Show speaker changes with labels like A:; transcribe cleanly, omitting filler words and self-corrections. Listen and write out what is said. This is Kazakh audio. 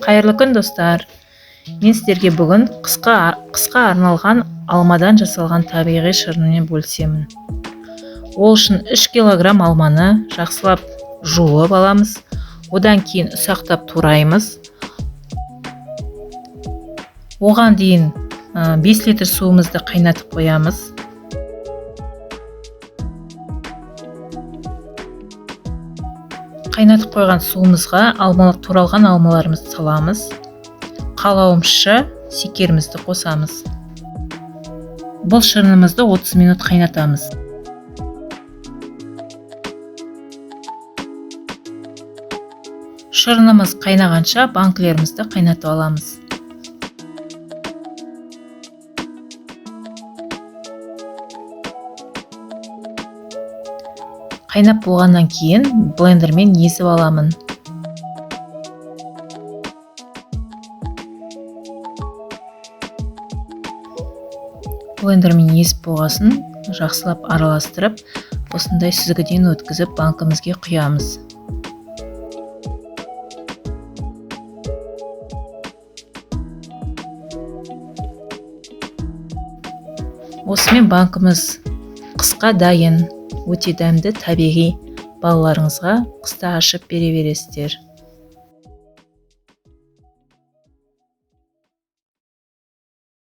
A: Қайырлы күн, достар! Мен сіздерге бүгін қысқа арналған алмадан жасалған табиғи шырынымен бөлісемін. Ол үшін 3 килограмм алманы жақсылап жуып аламыз. Одан кейін ұсақтап тураймыз. Оған дейін 5 литр суымызды қайнатып қоямыз. Қайнатып қойған суымызға туралған алмаларымызды саламыз. Қалауымызша шекерімізді қосамыз. Бұл шырынымызды 30 минут қайнатамыз. Шырынымыз қайнағанша банкілерімізді қайнатып аламыз. Қайнап болғаннан кейін блендермен езіп аламын. Блендермен езіп болғасын жақсылап араластырып, осындай сүзгіден өткізіп банкімізге құямыз. Осымен банкіміз қысқа дайын. Өте дәмді, табиғи. Балаларыңызға қыста ашып бере бересіздер.